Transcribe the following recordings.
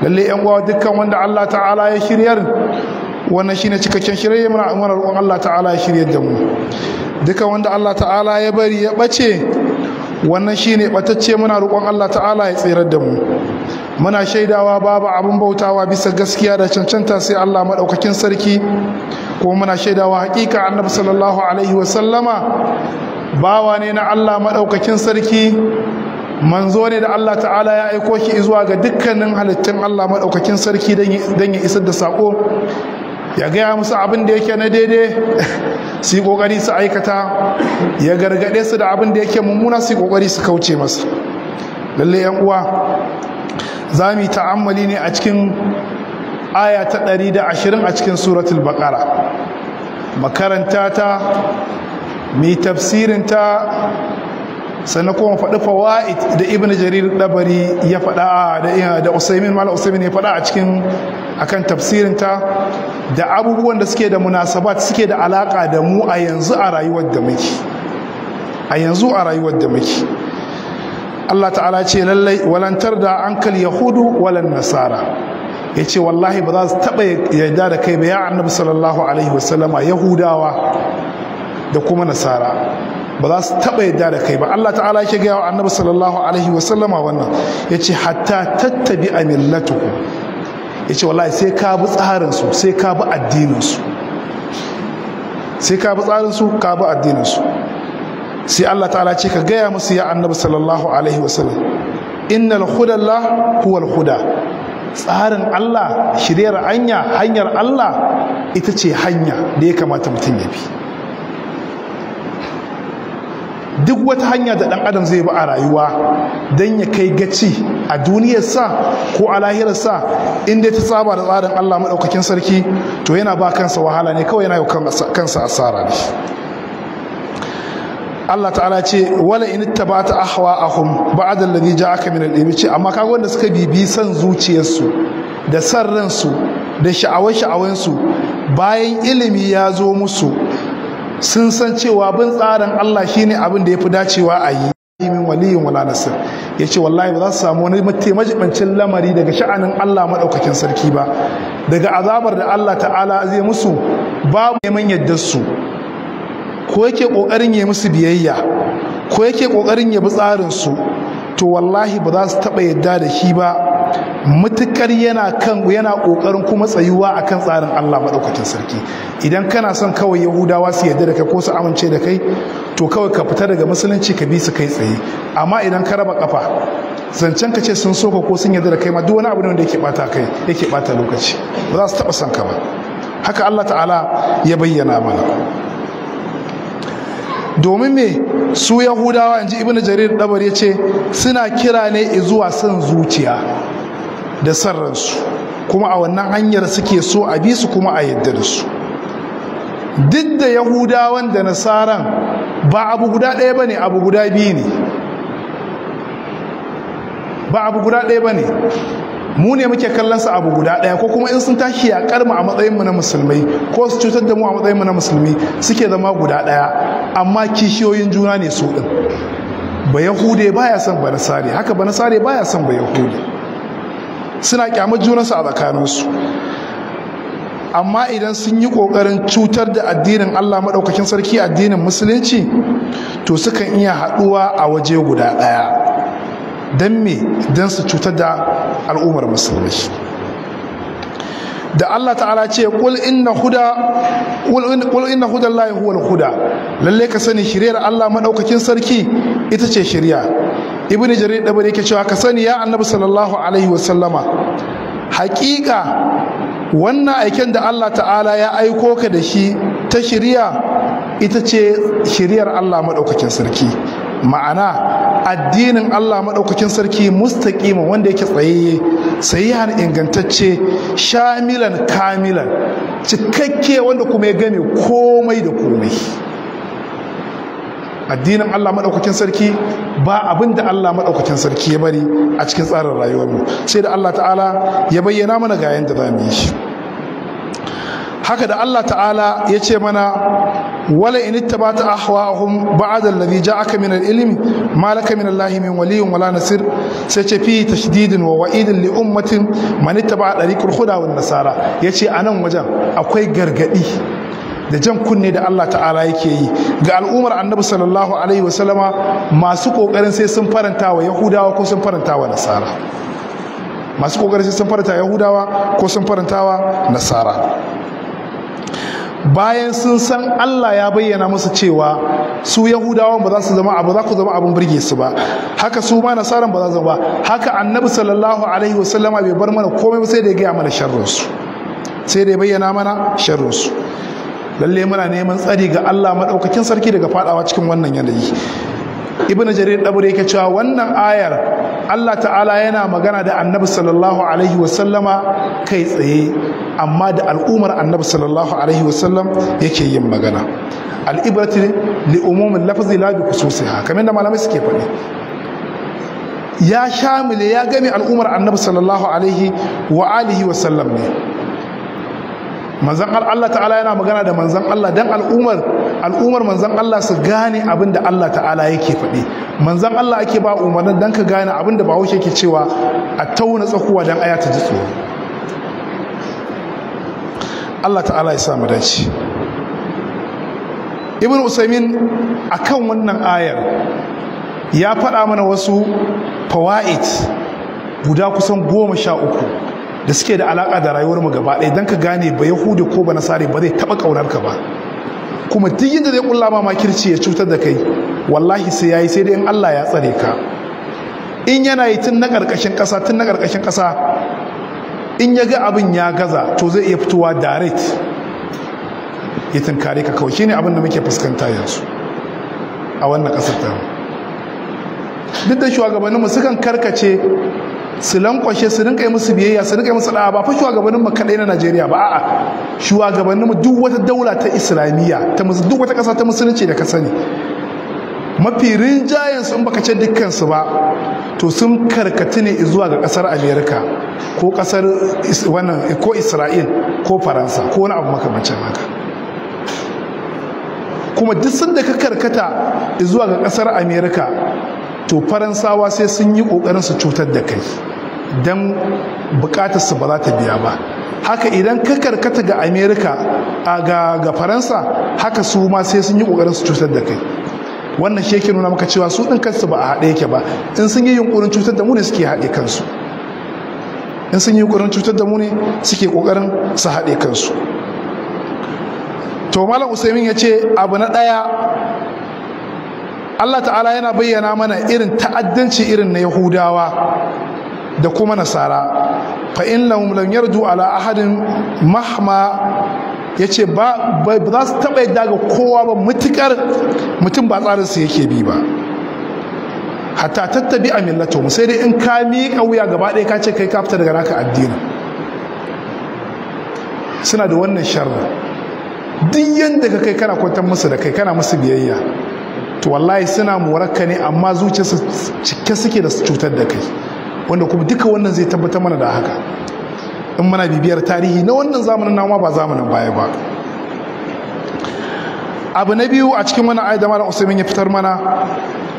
Lalle yan uwa, dukkan wanda Allah ta'ala ya shiryar, wannan shine cikakken shirye. Muna roƙon Allah ta'ala ya shiryar da mu. Dukkan wanda Allah ta'ala ya bari ya bace, wannan shine batacce. Muna roƙon Allah ta'ala ya tsirar da mu. Muna shaidawa babu abin bautawa bisa gaskiya da cancanta sai Allah madaukakin sarki, kuma muna shaidawa hakika Annabi sallallahu alaihi wa sallama bawa ne na Allah madaukakin sarki, manzo ne da Allah ta'ala ya aiko shi zuwa ga dukkanin halittun Allah madaukakin sarki don ya isar da sako, ya gaya musu abin da yake na daidai su yi kokari su aikata, ya gargaɗe su da abin da yake mummuna su yi kokari su kauce masa. Lalle yan uwa, za mu yi ta'ammali ne a cikin aya ta 120 a cikin Suratul Baqara. Makaranta ta, mu yi tafsirin ta, sannan kuma faɗi fawaid da Ibn Jarir Dabari ya faɗa da Usaimin, Malam Usaimin ya faɗa a cikin akan tafsirin ta, da abubuwan da suke da munasabat, suke da alaka da mu a yanzu a rayuwar da muke. A yanzu a rayuwar da muke, Allah ta'ala ce lallai walan tarda ankal yahudu walan nasara. Yace wallahi ba za su taba yarda da kai ba ya Annabi sallallahu alaihi wasallama. Yahudawa da kuma Nasara ba za su taba yarda da kai ba. Allah ta'ala yake gaya wa Annabi sallallahu alaihi wasallama wannan, yace hatta tattabi millatuhu. Yace wallahi sai ka bi tsarin su, sai ka bi addinin su, sai ka bi tsarin su, ka bi addinin su. Sai Allah ta'ala ce ka gaya musu ya Annabi sallallahu alaihi wasallam, innal hudallah huwal huda. Tsarin Allah, shiryar hanya, hanyar Allah ita ce hanya da ya kamata mutum ya bi. Duk wata hanya da ɗan adam zai bi a rayuwa don ya kai gaci a duniyarsa ko a lahirarsa, inda ta saba da tsarin Allah maɗaukakin sarki, to yana ba kansa wahala ne kawai, yana yi kansa asara ne. Allah ta'ala ce wala in ittaba'ta ahwa'ahum ba'da alladhi ja'aka min al-ilmi. Ce amma kaga wanda suka bibi san zuciyarsu da san ransu da sha'awar-sha'awansu bayan ilimi ya zo musu, sun san cewa bin tsarin Allah shine abin da yafi dacewa a yi, min waliyin wala nasir. Yace wallahi ba za su samu wani majibancin lamari daga sha'anin Allah madaukakin sarki ba, daga azabar da Allah ta'ala zai musu. Babu neman yaddar su, ko yake kokarin ya musu biyayya, ko yake kokarin ya bi tsarin su, to wallahi ba za su taba yadda da shi ba, mutukar yana kan yana kokarin kuma tsayuwa akan tsarin Allah madaukakin sarki. Idan kana son kawai Yahudawa su yadda da kai ko su amince da kai, to kawai ka fita daga musulunci ka bi su kai tsaye. Amma idan ka raba kafa, zancen ka ce sun soka ko sun yadda da kai ma, duk wani abu ne wanda yake bata kai, yake bata lokaci, ba za su taba son ka ba. Haka Allah ta'ala ya bayyana mana. Domin me? Su Yahudawa, inji Ibn Jarir Dabari, ya ce suna kira ne zuwa son zuciya da san ransu, kuma a wannan hanyar suke so a bi su kuma a yadda da su. Duk da Yahudawan da Nasaran ba abu guda ɗaya bane, abu guda biyu ne, ba abu guda ɗaya bane. Mu ne muke kallon su abu guda ɗaya, ko kuma in sun tashi yaƙar mu a matsayin mu na musulmai ko su cutar da mu a matsayin mu na musulmi suke zama guda ɗaya, amma kishiyoyin juna ne su ɗin. Ba Yahude baya son ba Nasare, haka ba Nasare baya son ba Yahude. Suna kyamar junansu a tsakaninsu. Amma idan sun yi ƙoƙarin cutar da addinin Allah maɗaukakin sarki, addinin musulunci, to sukan iya haɗuwa a waje guda ɗaya. Don me? Don su cutar da al'ummar musulmi. Da Allah ta'ala ce qul inna huda qul inna hudallahi huwal huda, lalle ka sani shiriyar Allah madaukakin sarki ita ce shiriya. Ibnu Jarir Dabari yake cewa ka sani ya Annabi sallallahu alaihi wasallama, haƙiƙa wannan aiken da Allah ta'ala ya aiko ka da shi ta shiriya ita ce shiriyar Allah madaukakin sarki, ma'ana addinin Allah maɗaukakin sarki mustaqiman, wanda yake tsayayye, sahihan ingantacce, shamilan kamilan, cikakke, wanda kuma ya game komai da komai. Addinin Allah maɗaukakin sarki ba abin da Allah maɗaukakin sarki ya bari a cikin tsarin rayuwarmu, sai da Allah ta'ala ya bayyana mana ga yanda za mu yi shi. Haka da Allah ta'ala ya ce mana Wala in ittaba'ta ahwa'ahum ba'da alladhi ja'aka min al-ilmi ma laka min Allahi min waliyyin wala nasir. Sai ce fi tashdidin wa wa'idin li ummatin man ittaba'a tariqul huda wan nasara. Yace anan wajen akwai gargadi da jan kunne da Allah ta'ala yake yi ga al'ummar Annabi sallallahu alaihi wasallama masu kokarin sai sun faranta wa Yahudawa ko sun faranta wa Nasara, masu kokarin sai sun faranta Yahudawa ko sun faranta wa Nasara, bayan sun san Allah ya bayyana musu cewa su Yahudawan ba za su zama abu, za ku zama abun burge su ba, haka su ma Nasaran ba za su zama ba, haka Annabi sallallahu alaihi wasallama bai bar mana komai ba sai da ya gaya mana sharrin su, sai da ya bayyana mana sharrin su. Lalle muna neman tsari ga Allah madaukakin sarki daga fadawa cikin wannan yanayi. Ibn Jarir Dabri yake cewa wannan ayar Allah ta'ala yana magana da Annabi sallallahu alaihi wasallama kai tsaye, amma da al'ummar Annabi sallallahu alaihi wasallam yake yin magana. Al'ibratu li umumin lafzi la bi khususiha, kamar da malamai suke faɗi, ya shamile ya game al'ummar Annabi sallallahu alaihi wa alihi wasallam ne. Manzon Allah ta'ala yana magana da manzon Allah dan al'ummar manzon Allah su gane abin da Allah ta'ala yake faɗi. Manzon Allah ake ba umarnin dan ka gane abin da Bahaushe yake cewa a tauna tsakuwa dan aya ta ji tsoro. Allah ta'ala ya sa mu dace. Ibn Usaymin akan wannan ayar ya faɗa mana wasu fawaid guda kusan 13 da suke da alaka da rayuwar mu gaba ɗaya, don ka gane ba Yahudi ko ba Nasari ba zai taɓa ƙaunar ka ba, kuma duk yadda zai ƙulla ma makirci ya cutar da kai wallahi sai yayi, sai dai in Allah ya tsare ka. In yana yi tun na ƙarƙashin ƙasa, tun na ƙarƙashin ƙasa, in ya ga abin ya gaza to zai iya fitowa direct ya tunkare ka kawai. Shine abin da muke fuskanta yanzu a wannan ƙasar ta. Duk da shugabanninmu sukan karkace su lankwashe, su rinka yi musu biyayya, su rinka yi musu da'a, ba fa shugabanninmu kaɗai na Najeriya ba, a'a, shugabanninmu duk wata daula ta Islamiyya, ta duk wata ƙasa ta musulunci da ka sani, mafi rinjayen su in baka ce dukkan su ba to sun karkatu ne zuwa ga ƙasar Amerika ko ƙasar wannan ko Isra'il ko Faransa ko wani abu makamancin haka. Kuma duk sanda ka karkata zuwa ga ƙasar Amerika to Faransawa sai sun yi ƙoƙarin su cutar da kai don bukatarsu ba za ta biya ba. Haka idan ka karkata ga Amerika ga Faransa, haka su ma sai sun yi ƙoƙarin su cutar da kai. Wannan shi yake nuna maka cewa su ɗin kansu ba a haɗe yake ba. In sun yi yunƙurin cutar da mu ne suke haɗe kansu, in sun yi yunƙurin cutar da mu ne suke ƙoƙarin su haɗe kansu. To Malam Usaimin ya ce abu na ɗaya, Allah ta'ala yana bayyana mana irin ta'addanci irin na Yahudawa da kuma Nasara. Fa in lahum lam yardu ala ahadin mahma, yace ba za su taba yadda ga kowa ba mutukar mutum ba tsarin su yake bi ba, hatta tattabi a millatuhum, sai dai in ka miƙa wuya gaba ɗaya ka ce kai ka fita daga naka addini. Suna da wannan sharri, duk yanda ka kai kana kwantar musu da kai, kana musu biyayya, to wallahi suna morarka ne, amma zuciyarsu cike suke da cutar da kai. Wanda kuma duka wannan zai tabbatar mana da haka in muna bibiyar tarihi na wannan zamanin nama ba zamanin baya ba. Abu na biyu a cikin wannan ayat da Malam Usaimin ya fitar mana,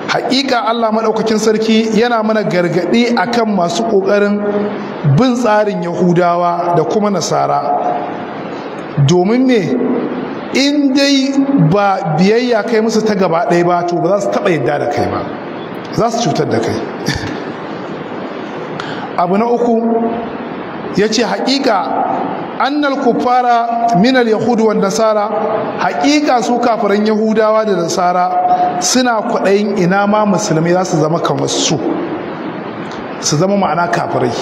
haƙiƙa Allah maɗaukakin sarki yana mana gargaɗi akan masu ƙoƙarin bin tsarin Yahudawa da kuma Nasara, domin me, in dai ba biyayya kai musu ta gaba ɗaya ba to ba za su taɓa yadda da kai ba, za su cutar da kai. Abu na uku ya ce haƙiƙa annal kuffara minal yahudu wan nasara, haƙiƙa su kafiran Yahudawa da Nasara suna kwaɗayin ina ma musulmai za su zama kamar su, su zama ma'ana kafirai,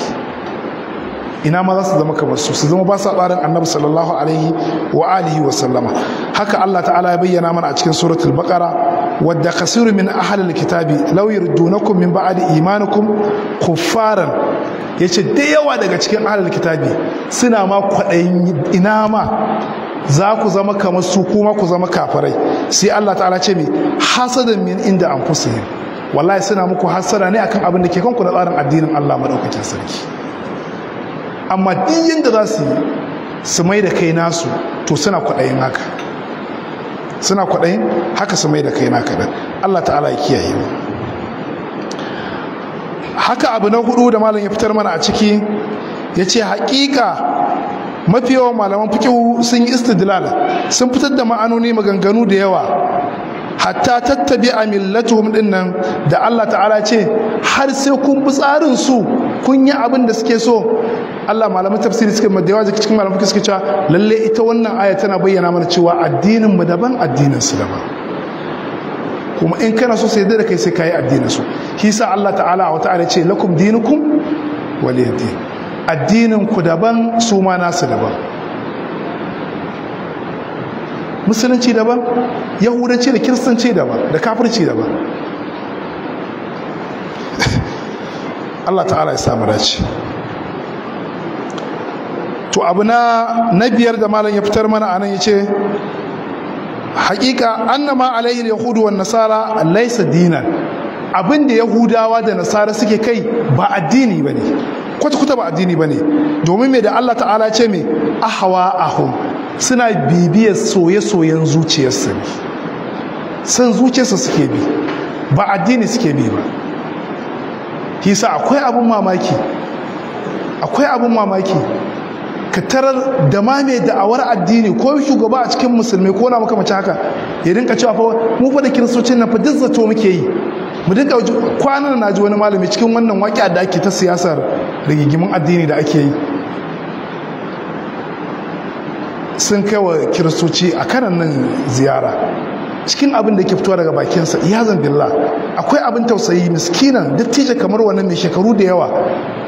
ina ma za su zama kamar su, su zama ba sa tsarin Annabi sallallahu alaihi wa alihi wa sallama. Haka Allah ta'ala ya bayyana mana a cikin suratul Baqara, wadda kasiru min ahlil kitabi law yurdunakum min ba'di imanikum kuffaran. Yace da yawa daga cikin ahlul kitabi suna ma kwaɗayin ina ma za ku zama kamar su, kuma ku zama kafirai. Sai Allah ta'ala ce me, hasadan min inda anfusihim, wallahi suna muku hasada ne akan abin da ke kanku na tsarin addinin Allah madaukakin sarki. Amma duk yanda za su yi su mai da kai nasu to suna kwaɗayin haka. Suna kwaɗayin haka su mai da kai naka ɗin. Allah ta'ala ya kiyaye mu. Haka abu na hudu da malam ya fitar mana a ciki, ya ce haƙiƙa mafi yawan malaman fiqh sun yi istidlal, sun fitar da ma'anoni maganganu da yawa, hatta tattabi'a millatuhum dinnan da Allah ta'ala ce har sai kun bi tsarin su, kun yi abin da suke so. Allah malaman tafsiri suke da yawa cikin malaman fiqh suke cewa lalle ita wannan aya tana bayyana mana cewa addinin mu daban, addinin su daban, kuma in kana so sai da kai sai kai addinin su. Shi sa Allah ta'ala wa ta'ala ce lakum dinukum waliyadin, addinin ku daban, su ma nasu daban. Musulunci daban, yahudanci da kiristanci daban, da kafirci daban. Allah ta'ala ya samu dace. To abu na biyar da malam ya fitar mana anan yace hakika annama alaihi yahudu wan nasara laysa dinan, abinda yahudawa da nasara suke kai ba addini bane, kwata-kwata ba addini bane. Domin me da Allah ta'ala ce me ahwa ahum, suna bibiyar soye-soyen zuciyarsu ne, san zuciyarsu suke bi, ba addini suke bi ba. Hisa akwai abun mamaki, akwai abun mamaki ka tarar da ma mai da'awar addini ko shugaba a cikin musulmi ko na makamacin haka ya dinka cewa fa mu fa da kiristocin nan fa duk zato muke yi. Mu dinka kwanan na ji wani malami cikin wannan waƙiya da ake ta siyasar rigigimin addini da ake yi, sun kai wa kiristoci a kanan nan ziyara, cikin abin da ke fitowa daga bakinsa iyazan billah akwai abin tausayi. Miskinan dattijo kamar wannan mai shekaru da yawa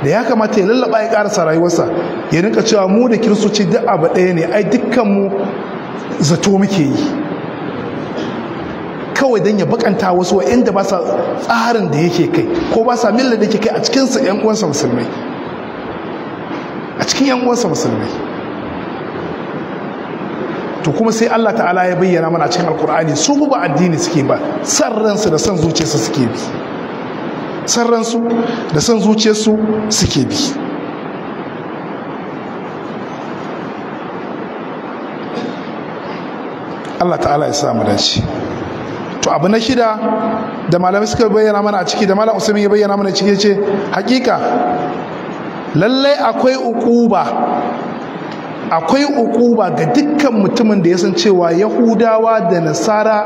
da ya kamata ya lallaba ya karasa rayuwarsa, ya rinka cewa mu da kiristoci duk abu ɗaya ne, ai dukkan mu zato muke yi, kawai don ya bakanta wasu wa'inda ba sa tsarin da yake kai ko ba sa millar da yake kai a cikinsa 'yan uwansa musulmai, a cikin 'yan uwansa musulmai. To kuma sai Allah ta'ala ya bayyana mana cikin alkur'ani su ba addini suke ba, san ransu da san zuciyarsu suke bi, san ransu da san zuciyarsu suke bi. Allah ta'ala ya samu dace. To abu na shida da malamai suka bayyana mana a ciki, da malam Usaimin ya bayyana mana ciki, yace hakika lallai akwai uquba, akwai ukuba ga dukkan mutumin da ya san cewa yahudawa da nasara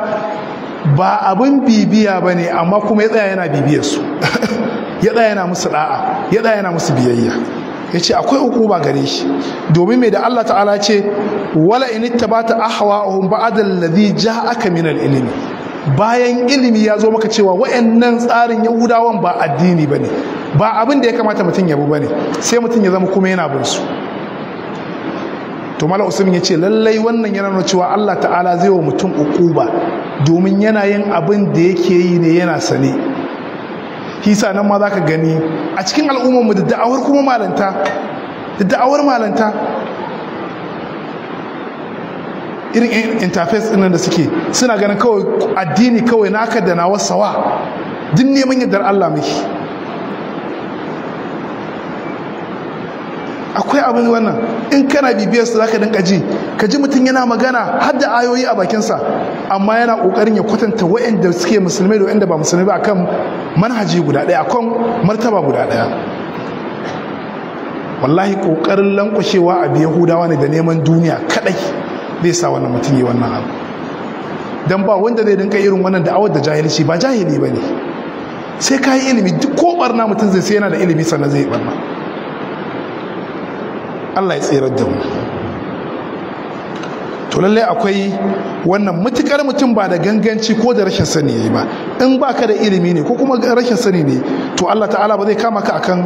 ba abin bibiya ba ne, amma kuma ya tsaya yana bibiyar su, ya tsaya yana musu da'a, ya tsaya yana musu biyayya. Ya ce akwai ukuba gare shi, domin mai da Allah ta'ala ce wala in ittabata ahwa'uhum ba'da alladhi ja'aka min al-ilmi, bayan ilimi ya zo maka cewa wayannan tsarin yahudawan ba addini bane, ba abin da ya kamata mutum ya bi bane, sai mutum ya zama kuma yana bin su. To Malam Usaimin ya ce lallai wannan yana nuna cewa Allah ta'ala zai wa mutum ukuba, domin yana yin abin da yake yi ne yana sane. Hisa nan ma za ka gani a cikin al'ummarmu da da'awar kuma malanta, da da'awar malanta irin interface ɗin da suke, suna ganin kawai addini kawai naka da nawa sawa, duk neman yardar Allah muke. Akwai abin wannan in kana bibiyar su zaka dinka ji, ka ji mutum yana magana har da ayoyi a bakinsa, amma yana kokarin ya kwatanta waɗanda suke musulmai da waɗanda ba musulmai ba akan manhaji guda ɗaya, akan martaba guda ɗaya. Wallahi kokarin lankwashewa a yahudawa ne da neman duniya kadai zai sa wannan mutum yi wannan abu. Dan ba wanda zai dinka irin wannan da'awar da jahilci, ba jahili bane, sai ka yi ilimi. Duk ko barna mutum zai sai yana da ilimi sannan zai yi barna. Allah ya tsirar da mu. To lallai akwai wannan, mutukar mutum ba da ganganci ko da rashin sani yayi ba, in baka da ilimi ne ko kuma rashin sani ne, to Allah ta'ala ba zai kama ka akan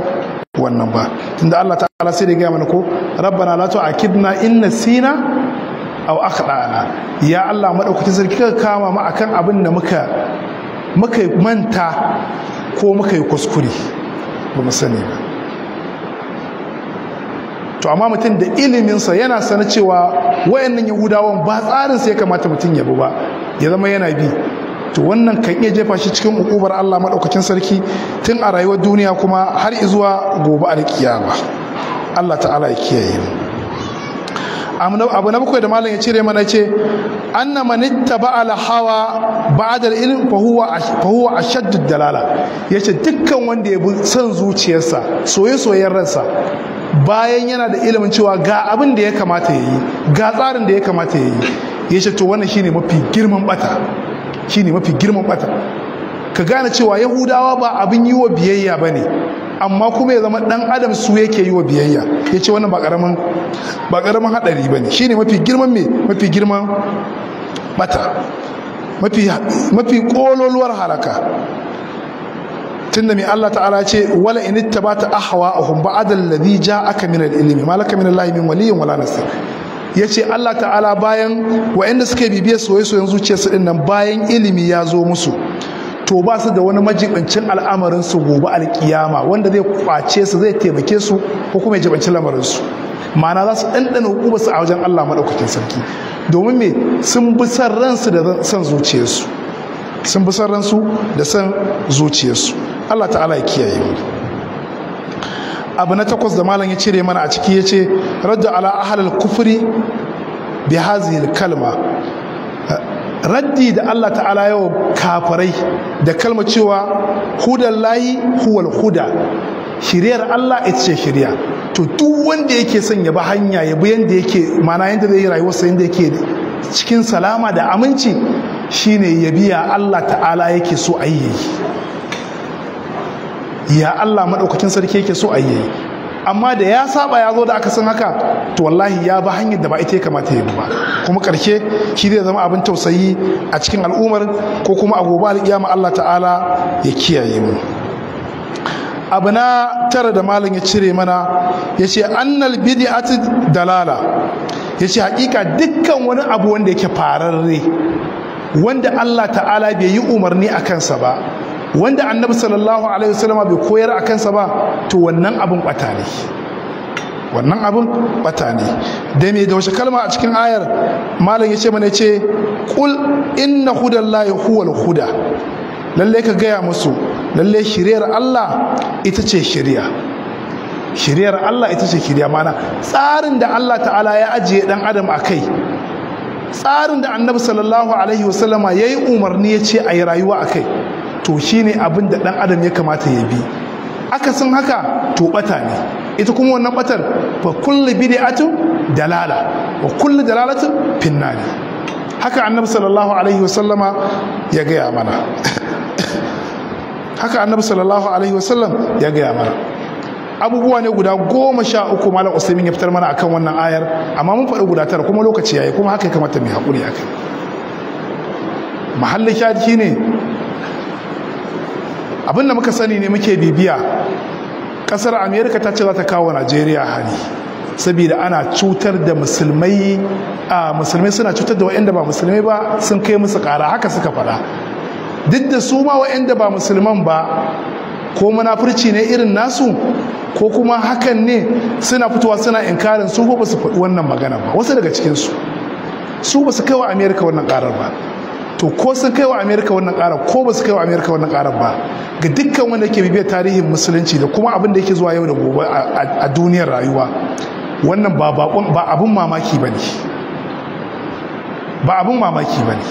wannan ba, tunda Allah ta'ala sai da ya gaya mana ko rabbana la tu'akidna in nasina aw akhtana, ya Allah madaukakin sarki ka kama mu akan abin da muka manta ko muka yi kuskure ba mu sani ba. To amma mutum da iliminsa yana sana cewa wayannan yahudawan ba tsarinsa ya kamata mutum ya bi ba, ya zama yana bi, to wannan kan iya jefa shi cikin ukubar Allah madaukakin sarki tun a rayuwar duniya kuma har zuwa gobe alkiyama. Allah ta'ala ya kiyaye mu. Abu na bakwai da malam ya cire mana ce anna man ittaba al hawa ba'da al ilm fa huwa ashaddu dalala. Yace dukkan wanda ya bi son zuciyarsa, soye-soyen ransa, bayan yana da ilimin cewa ga abin da ya kamata yayi, ga tsarin da ya kamata yayi, yace to wannan shine mafi girman bata, shine mafi girman bata. Ka gane cewa Yahudawa ba abin yi wa biyayya bane, amma kuma ya zama dan adam su yake yi wa biyayya. Yace wannan ba karamin hadari bane, shine mafi girman me, mafi girman bata, mafi kololuwar halaka. Tunda mai Allah ta'ala ce wala in ittabata ahwa'ahum ba'da alladhi ja'aka min al-ilmi ma laka min Allahi min waliyyin wala nasir. Yace Allah ta'ala bayan wa'anda suka bibiye soyayyen zuciyarsu din nan, bayan ilimi ya zo musu, to ba su da wani majibincin al'amarin su gobe alkiyama wanda zai kwace su, zai taimake su ko kuma ya jibanci lamarin su. Ma'ana za su ɗanɗana hukubarsu a wajen Allah maɗaukakin sarki. Domin me? Sun bi san ransu da san zuciyarsu, sun bi san ransu da san zuciyarsu. Allah ta'ala ya kiyaye mu. Abu na takwas da malam ya cire mana a ciki ya ce radda ala ahlal kufri bi hadhihi kalma. Raddi da Allah ta'ala yau kafirai da kalma cewa hudallahi huwal huda, shiriyar Allah ita ce shiriya. To duk wanda yake son ya bi hanya, ya bi yanda yake, ma'ana yanda zai yi rayuwarsa yanda yake cikin salama da aminci, shine ya biya Allah ta'ala yake so a yi. Ya Allah maɗaukakin sarki yake so a yi. Amma da ya saba ya zo da aka san haka, to wallahi ya ba hanyar da ba ita ya kamata ya bi ba. Kuma ƙarshe shi zai zama abin tausayi a cikin al'ummar, ko kuma a gobe alƙiyama Allah ta'ala ya kiyaye mu. Abu na tara da malam ya cire mana ya ce annal bid'atu dalala. Ya ce hakika dukkan wani abu wanda yake fararre, wanda Allah ta'ala bai yi umarni a kansa ba, wanda annabi sallallahu alaihi wasallama bai koyar a kansa ba, to wannan abun bata ne, wannan abun bata ne. Da me da wace kalma a cikin ayar malam ya ce mana, ya ce qul inna hudallahi huwal huda. Lalle ka gaya musu, lalle shiriyar Allah ita ce shiriya, shiriyar Allah ita ce shiriya. Mana tsarin da Allah ta'ala ya ajiye dan adam a kai, tsarin da annabi sallallahu alaihi wasallama ya yi umarni ya ce a yi rayuwa a kai, to shine abin da dan adam ya kamata ya bi. Akasin haka to bata ne. Ita kuma wannan batar fa kullu bid'atu dalala wa kullu dalalatu finnari. Haka annabi sallallahu alaihi wasallama ya gaya mana. Haka annabi sallallahu alaihi wasallam ya gaya mana. Abubuwa ne guda 13 malam Usaimin ya fitar mana akan wannan ayar, amma mun faɗi guda 9 kuma lokaci yayi, kuma haka ya kamata mu haƙuri akai. Mahallin shahid shine abin da muka sani ne muke bibiya. Kasar America ta ce za ta kawo Najeriya hari saboda ana cutar da musulmai, a musulmai suna cutar da waɗanda ba musulmai ba, sun kai musu ƙara, haka suka faɗa. Duk da su ma waɗanda ba musulman ba, ko munafurci ne irin nasu, ko kuma hakan ne, suna fitowa suna inkarin su ba su faɗi wannan magana ba. Wasu daga cikinsu su ba su kai wa Amerika wannan ƙarar ba. To ko sun kai wa Amerika wannan ƙarar ko ba su kai wa Amerika wannan ƙarar ba, ga dukkan wanda yake bibiyar tarihin musulunci da kuma abin da yake zuwa yau da gobe a duniyar rayuwa, wannan ba abin mamaki ba ne, ba abin mamaki ba ne,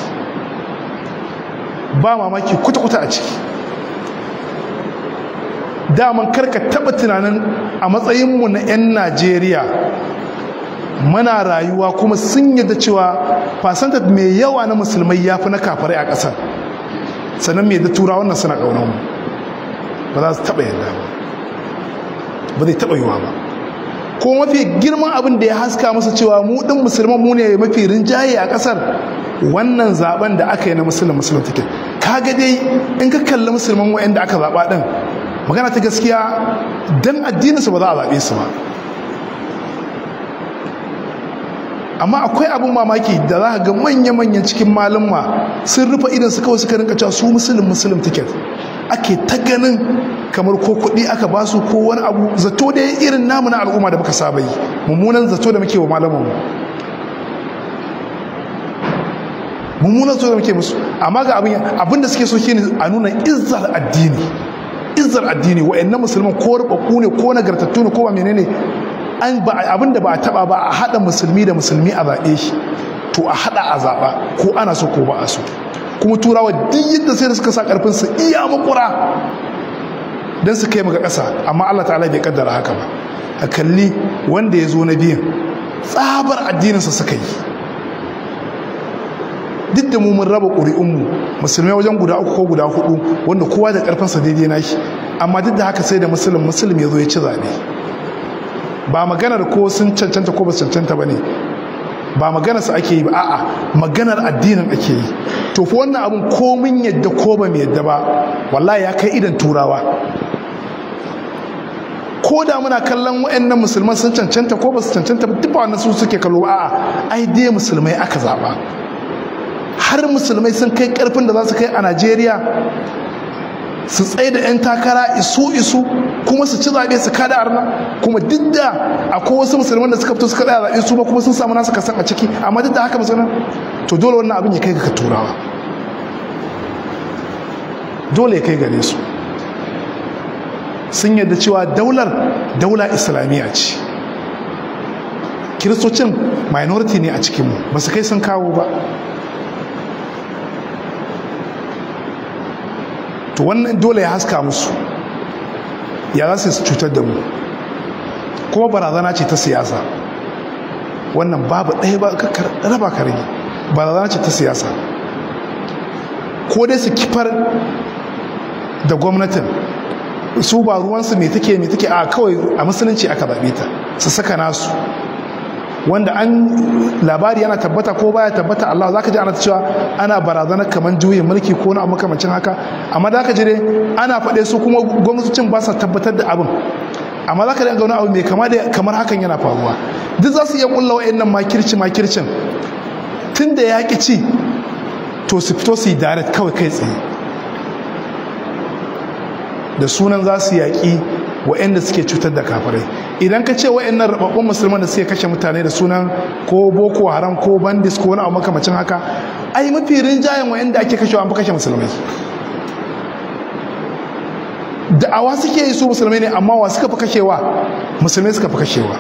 ba mamaki kuta-kuta a ciki. Daman karka taba tunanin a matsayinmu na 'yan Najeriya muna rayuwa kuma sun yadda cewa fasantar mai yawa na musulmai ya fi na kafarai a ƙasar, sannan mai da tura wannan suna ƙaunanmu, ba za su taɓa yadda ba, ba zai taɓa yiwa ba. Ko mafi girman abin da ya haska masa cewa mu ɗin musulman mu ne mafi rinjaye a ƙasar, wannan zaben da aka yi na musulun musulun take. Kaga dai in ka kalli musulman wa'anda aka zaɓa ɗin, magana ta gaskiya dan addininsu ba za a zaɓe su ba. Amma akwai abin mamaki da za ka ga manya-manyan cikin malumma sun rufe idan su kawai suka rinka cewa su musulun musulun ticket. Ake ta ganin kamar ko kuɗi aka ba su ko wani abu, zato dai irin namu na al'umma da muka saba yi, mummunan zato da muke wa malamanmu, mummunan zato da muke musu. Amma ga abin da suke so shine a nuna izzar addini, izzar addini. Wa'annan musulman ko rubabbu ne ko nagartattu ne ko ba menene, Abin da ba a taba ba, a haɗa musulmi da musulmi a zaɓe shi, to a haɗa a zaɓa ko ana so ko ba a so. Kuma turawa duk yadda sai da suka sa ƙarfin su iya makura don su kai maka ƙasa, amma Allah ta'ala bai kaddara haka ba. A kalli wanda ya zo na biyun, tsabar addininsa suka yi. Duk da mu mun raba ƙuri'unmu musulmai wajen guda 3 ko guda 4, wanda kowa da ƙarfinsa daidai nashi, amma duk da haka sai da musulmi ya zo ya ci zaɓe. Ba maganar ko sun cancanta ko ba su cancanta ba ne, ba maganar su ake yi ba, a'a maganar addinin ake yi. To fa wannan abun ko mun yadda ko ba mu yadda ba, wallahi ya kai idan turawa. Ko da muna kallon waɗannan musulman sun cancanta ko ba su cancanta ba, duk ba wannan su suke kallo, a'a ai dai musulmai aka zaɓa. Har musulmai sun kai ƙarfin da za su kai a Najeriya su tsaye da 'yan takara isu isu kuma su ci zaɓe su kada arna. Kuma duk da akwai wasu musulman da suka fito suka tsaya zaɓe su ba, kuma sun samu nasu kasan a ciki, amma duk da haka musulman, to dole wannan abin ya kai ga turawa, dole ya kai gare su. Sun yarda cewa daular daula islamiyya ce, kiristocin minority ne a cikinmu, ba su kai sun kawo ba. To wannan dole ya haska musu ya za su cutar da mu. Kuma barazana ce ta siyasa wannan, babu ɗaya ba raba ka rage, barazana ce ta siyasa. Ko dai su kifar da gwamnatin, su ba ruwansu me take a kawai a musulunci aka zaɓe ta, su saka nasu wanda an labari yana tabbata ko baya tabbata, Allah zaka ji ana cewa ana barazana kaman juyin mulki ko na makamancin haka, amma da ka ji dai ana faɗe su kuma gwamnatocin ba sa tabbatar da abin, amma zaka ga wani abu mai kama da kamar hakan yana faruwa. Duk za su iya kulla wayannan makircin tunda ya ki ci, to su fito su yi direct kawai kai tsaye da sunan za su yaƙi waɗanda suke cutar da kafirai. Idan ka ce waɗannan rababbun musulman da suke kashe mutane da sunan ko boko haram ko bandits ko wani abu makamacin haka, ai mafi rinjayen waɗanda ake kashewa an fi kashe musulmai. Da'awa suke yi su musulmai ne, amma wa suka fi kashewa? Musulmai suka fi kashewa.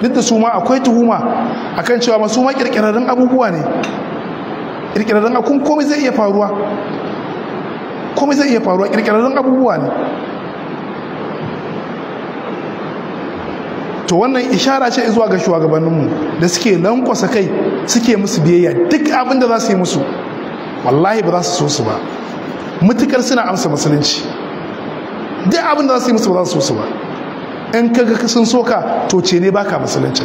Duk da su ma akwai tuhuma akan cewa ma su ma kirkirarrun abubuwa ne, kirkirarrun akun komai zai iya faruwa, komai zai iya faruwa, kirkirarrun abubuwa ne. To wannan ishara ce zuwa ga shugabanninmu da suke lankwasa kai suke musu biyayya, duk abin da za su yi musu wallahi ba za su so su ba, mutukar suna amsa musulunci. Duk abin da za su yi musu ba za su so su ba. In ka ga sun soka to ce ne baka musulunci.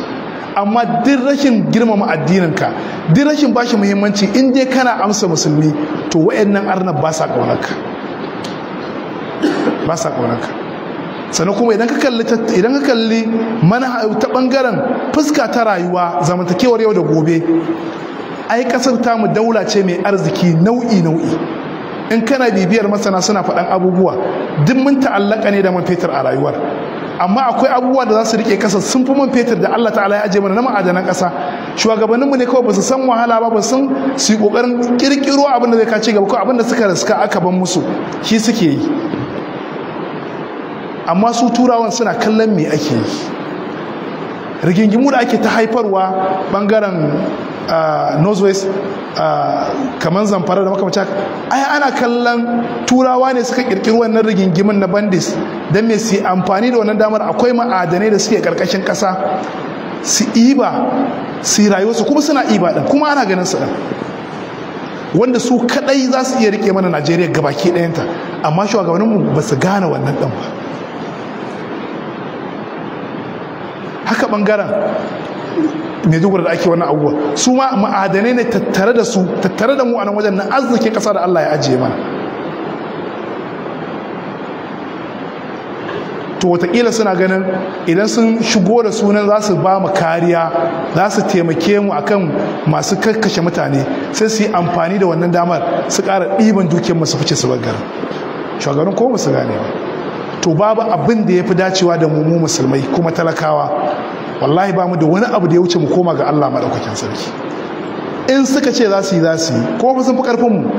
Amma duk rashin girmama addininka, duk rashin bashi muhimmanci, in dai kana amsa musulmi to wayannan arnab ba sa kaunarka, ba sa kaunarka. Sannan kuma idan ka kalli manha ta bangaren fuska ta rayuwa, zamantakewar yau da gobe, ai kasar tamu daula ce mai arziki nau'i nau'i. In kana bibiyar masana suna faɗan abubuwa, duk mun ta'allaka ne da man fetur a rayuwar, amma akwai abubuwa da za su rike kasar sun fi man fetur da Allah ta'ala ya aje mana na ma'adanan ƙasa. Shugabanninmu ne kawai ba su san wahala ba, ba san su yi ƙoƙarin ƙirƙiro abin da zai kace gaba, ko abin da suka riska aka ban musu shi suke yi. Amma su turawan suna kallon me ake yi. Rigingimu da ake ta haifarwa bangaren northwest, kamar Zamfara da makamacin haka, ai ana kallon turawa ne suka kirkiri wannan rigingimin na bandits don me su amfani da wannan damar. Akwai ma'adanai da suke karkashin ƙasa, su iba su rayuwarsu, kuma suna iba ɗin, kuma ana ganin su ɗin, wanda su kaɗai za su iya rike mana Najeriya gabaki ɗayanta. Amma shugabanninmu ba su gane wannan ɗin ba. Haka ɓangaren Maiduguri da ake wannan abubuwa, su ma ma'adanai ne tattare da su, tattare da mu a nan wajen na arzikin ƙasa da Allah ya ajiye mana. To wataƙila suna ganin idan sun shigo da sunan za su ba mu kariya, za su taimake mu akan masu kakkashe mutane, sai su yi amfani da wannan damar su ƙara ɗiban dukiyar mu su fice su bar garin. Shugabannin ko su gane ba. To babu abin da ya fi dacewa da mu musulmai kuma talakawa, wallahi ba mu da wani abu da ya wuce mu koma ga Allah maɗaukakin sarki. In suka ce za su yi, za su yi, ko fa sun fi ƙarfin mu.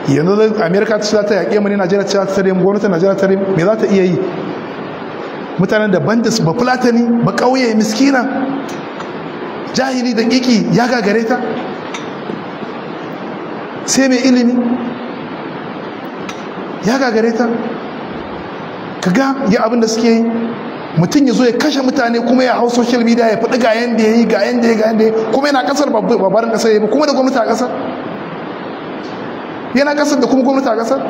Yanzu Amerika ta ce za ta yaƙe mu ne, Najeriya ta ce za ta tare mu, gwamnatin Najeriya ta tare mu, me za ta iya yi? Mutanen da bandits ba fulatani ba kauye miskina jahili da kiki ya gagare ta, sai mai ilimi ya gagare ta. Kaga ya abin da suke yi, mutum ya zo ya kashe mutane kuma ya hau social media ya faɗi ga yanda ya yi, ga yanda ya ga yanda ya, kuma yana kasar babbarin kasar ya, kuma da gwamnati a kasar, yana kasar da kuma gwamnati a kasar.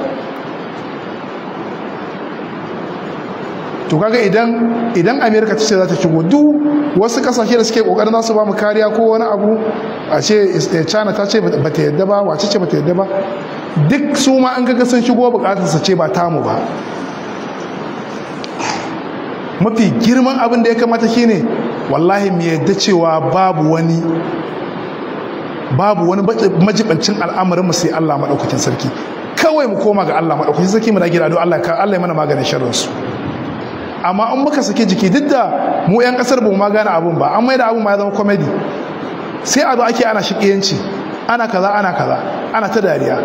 To kaga idan America ta ce za ta shigo, duk wasu kasashe da suke kokarin za su ba mu kariya ko wani abu, a ce China ta ce ba ta yadda ba, wace ce ba ta yadda ba, duk su ma an kaga sun shigo bukatar su ce ba tamu ba. Mafi girman abin da ya kamata shine wallahi mu yadda cewa babu wani majibancin al'amarin mu sai Allah madaukakin sarki. Kawai mu koma ga Allah madaukakin sarki, mu dage da addu'a, Allah ka Allah ya mana maganin sharrin su. Amma in muka sake jiki, duk da mu 'yan kasar ba mu ma gane abun ba, an maida abun ma ya zama comedy, sai abu ake ana shiƙiyanci, ana kaza ana kaza, ana ta dariya.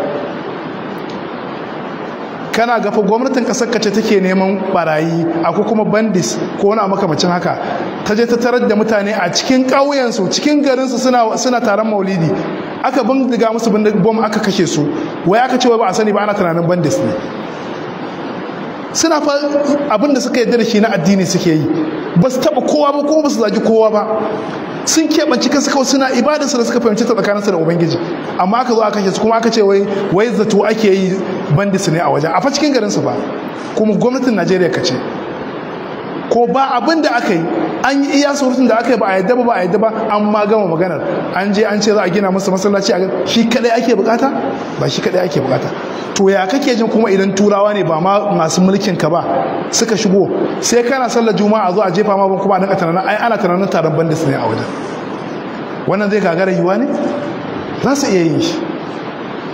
Kana gafa gwamnatin kasar ka ce take neman barayi, akwai kuma bandits ko wani makamacin haka, ta je ta tarar da mutane a cikin ƙauyensu, cikin garinsu, suna taron maulidi, aka bindiga musu bom aka kashe su, wai aka ce wai ba a sani ba, ana tunanin bandits ne. Suna fa abin da suka yarda da shi na addini suke yi, ba su taɓa kowa ba kuma ba su zagi kowa ba, sun keɓanci kansu kawai suna ibadarsu da suka fahimci ta tsakaninsu da ubangiji. Amma aka zo aka kashe su, kuma aka ce wai zato ake yi bandits ne a wajen, a fa cikin garinsu ba, kuma gwamnatin Najeriya ka ce ko ba abin da aka yi, an yi iya surutun da aka yi, ba a yadda ba, ba a yadda ba, an ma gama maganar, an je an ce za a gina musu masallaci, a shi kadai ake bukata, ba shi kadai ake bukata. To ya kake jin kuma idan turawa ne ba ma masu mulkin ka ba suka shigo, sai kana sallar juma'a zo a jefa ma ban, kuma a dinka tunanin ai ana tunanin taron bandits ne a wajen. Wannan zai gagara yiwa ne? Za su iya yin shi.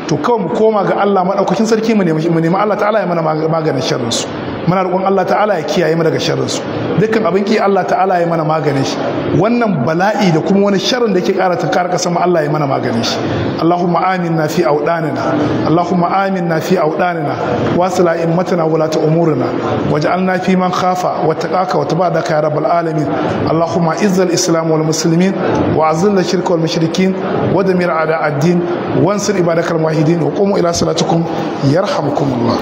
To kawai mu koma ga Allah madaukakin sarki, mu nemi Allah ta'ala ya mana maganin sharrin su. Muna roƙon Allah ta'ala ya kiyaye mu daga sharrin su. Dukkan abin ki Allah ta'ala ya mana maganin shi. Wannan bala'i da kuma wani sharrin da yake ƙara tunkar ƙasar mu, Allah ya mana maganin shi. Allahumma aminna fi awdanina, Allahumma aminna fi awdanina, wasila immatana wala ta umurina, waj'alna fi man khafa wattaqaka wattaba'aka ya rabbal alamin. Allahumma izzil islam wal muslimin, wa azil shirka wal mushrikin, wa damir a'da ad-din, wansur ibadakal muwahhidin, wa qumu ila salatikum yarhamukumullah.